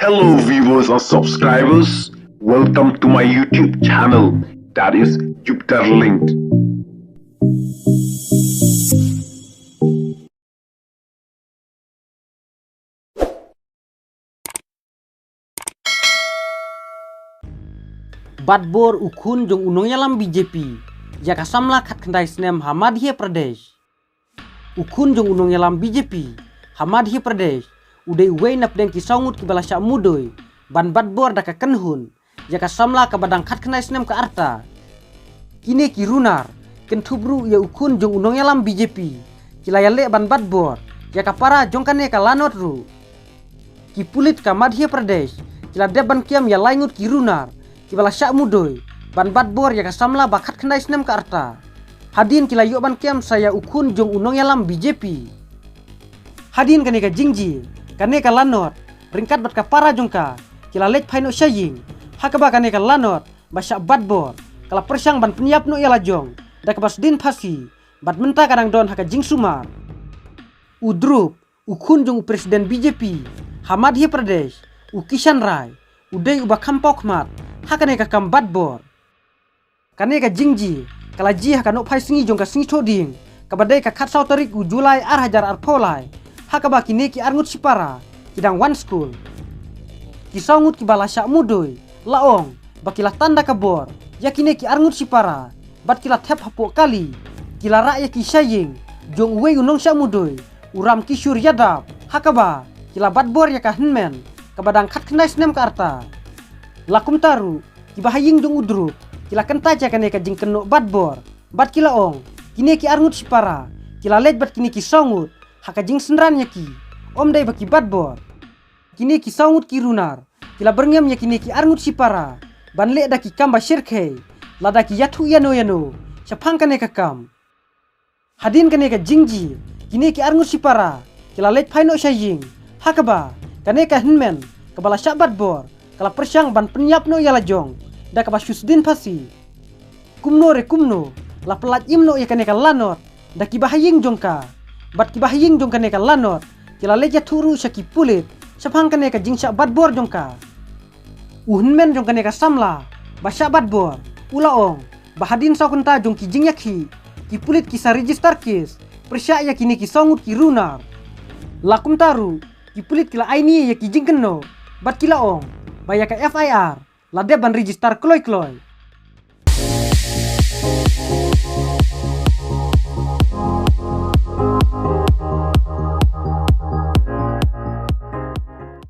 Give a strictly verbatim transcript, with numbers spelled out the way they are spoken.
Hello viewers and subscribers, welcome to my YouTube channel, that is Jupiter Linked. Batbor u khun jong u nongïalam B J P ïa ka samla khatkhyndai snem ha Madhya Pradesh. U khun jong u nongïalam B J P ha Madhya Pradesh u dei uwei na pdeng ki saw ngut kiba la shah mudui ban batbor da ka kynhun ïa ka samla kaba dang khatkhyndai snem ka rta. Kine ki runar kynthup ruh ïa u khun jong u nongïalam B J P ki la ïaleh ban batbor ïa ka para jong kane ka lanot ruh. Ki pulit ka Madhya Pradesh ki la dep ban kem ïa lai ngut ki runar kiba la shah mudui ban batbor ïa ka samla ba khatkhyndai snem ka rta. Hadien ki la ïoh ban kem sa ïa u khun jong u nongïalam B J P. Hadien kane ka jingjia, kane ka lanot ryngkat bad ka para jong ka ki la leit phai noh sha ïing, ha kaba kane ka lanot ba shah batbor ka la pyrshang ban pynïap noh ïa la jong da kaba sdien phasi, bad mynta ka dang don ha ka jingsumar. U Dhruv, u khun jong u president B J P ha Madhya Pradesh, u Kishan Rai, u dei uba kham paw khmat ha kane ka kam batbor. Kane ka jingjia ka la jia ha ka nohphai sngi jong ka sngi Thohdieng kaba dei ka khatsaw tarik u July ar hajar arphew lai, ha kaba kine ki arngut shipara ki dang wan skul. Ki saw ngut kiba la shah mudui la ong ba ki la tan da ka bor ïa kine ki arngut shipara bad ki la thep hapoh kali, ki la rah ïa ki sha ïing jong uwei u nongshah mudui, u Ram Kishore Yadav, ha kaba ki la batbor ïa ka hynmen kaba dang khatkhyndai snem ka rta. La kumta ruh, kiba ha ïing jong u Dhruv ki la kyntait ïa kane ka jingkynnoh batbor bad ki la ong, kine ki arngut shipara ki la leit bad kine ki saw ngut ha ka jingsynran ïa ki, ym dei ba ki batbor. Kine ki saw ngut ki runar ki la byrngem ïa kine ki arngut shipara ban leh da ki kam ba shyrkhei, lada ki ïathuh ïano ïano shaphang kane ka kam. Hadien kane ka jingjia, kine ki arngut shipara ki la leit phai noh sha ïing, ha kaba kane ka hynmen kaba la shah batbor ka la pyrshang ban pynïap noh ïa la jong da kaba shu sdien phasi. Kumno re kumno, la pyllait im noh ïa kane ka lanot da kiba ha ïing jong ka. Bad kiba ha ïing jong kane ka lanot ki la leit ïathuh ruh sha ki pulit shaphang kane ka jingshah batbor jong ka. U hynmen jong kane ka samla ba shah batbor u la ong ba hadien saw kynta jong ki jingïakhih, ki pulit ki sa register case pyrshah ïa kine ki saw ngut ki runar. La kumta ruh, ki pulit ki la ai nie ïa ki jingkynnoh bad ki la ong ba ïa ka F I R la dep ban register kloi kloi.